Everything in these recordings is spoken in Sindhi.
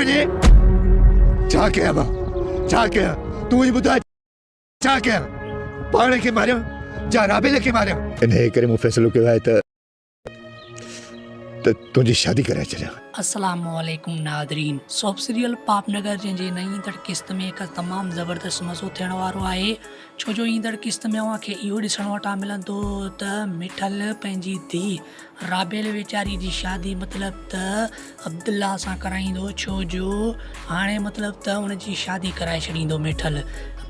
وڃي. ڇا ڪيان مان ڇا ڪيان تون ئي ٻڌاء ڇا ڪيان پاڻ کي ماريان جا رابيل کي ماريان. انهيء ڪري مون فيصلو ڪيو آهي ته ته تنهنجي شادي ڪرائي ڇڏيان. السلام عليڪم ناظرين سوپ سيريل پاپ نگر جنهن جي نئين ايندڙ قسط ۾ هڪ تمام زبردست مزو ٿيڻ وارو آهي ڇو جو ايندڙ قسط ۾ اوهان کي اهو ڏسڻ وٽان ملندو ته مٺل پنهنجي ڌي رابيل ويچاري جي شادي مطلب ته عبدالله سان ڪرائيندو ڇو جو هاڻي مطلب ته ان جي شادي ڪرائي ڇڏيندو مٺل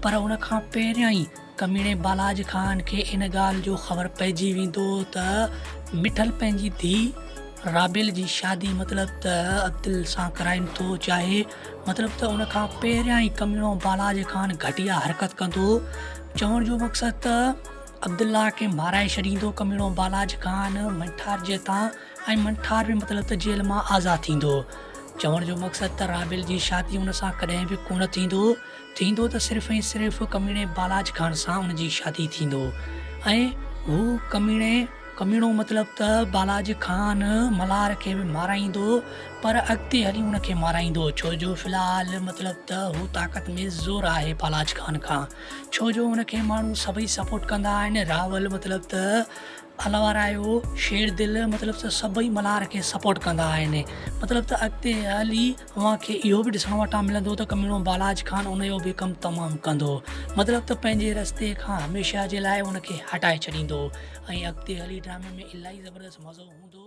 پر ان کان پهريان ئي ڪميڻي بالاج خان کي ان ڳالهه جو خبر پئجي ويندو ته مٺل پنهنجي ڌي رابيل جي شادي مطلب ته عبدل سان ڪرائين ٿو چاهي مطلب ته ان کان پهريان ئي ڪميڻو بالاج خان گهٽيا حرڪت ڪندو چوڻ جو مقصد ته عبدالله کي مارائي ڇڏيندو ڪميڻو بالاچ خان منٺار جي هٿان ۽ منٺار به مطلب ته جيل مان آزاد ٿيندو. چوڻ جو مقصد ته رابيل جي شادي ان سان ڪڏهن به ڪونه ٿيندو، ٿيندو ته صرف ۽ صرف ڪميڻي بالاچ خان سان ان جي شادي ٿيندو ۽ هو ڪميڻي ڪميڻو مطلب ته بالاچ خان ملهار کي به مارائيندو پر اڳتي هلي ان کي مارائيندو ڇو جو في الحال مطلب ته هو طاقت ۾ زور آهي بالاچ خان کان. ڇو جو ان کي ماڻهو سڀئي سپورٽ ڪندا آهن راول مطلب ته الوارايو شير دل مطلب ته سڀئي ملهار کي سپورٽ ڪندا آهن مطلب ته اڳتي هلي اوهان کي اهو به ڏسڻ وٽان ملندو ته ڪميڻو بالاچ خان ان جو به ڪم تمام ڪندو مطلب ته پنهنجي رستي کان هميشه جي لاء ان کي هٽائي ڇڏيندو ۽ اڳتي هلي ڊرامي ۾ الاهي زبردست مزو هوندو.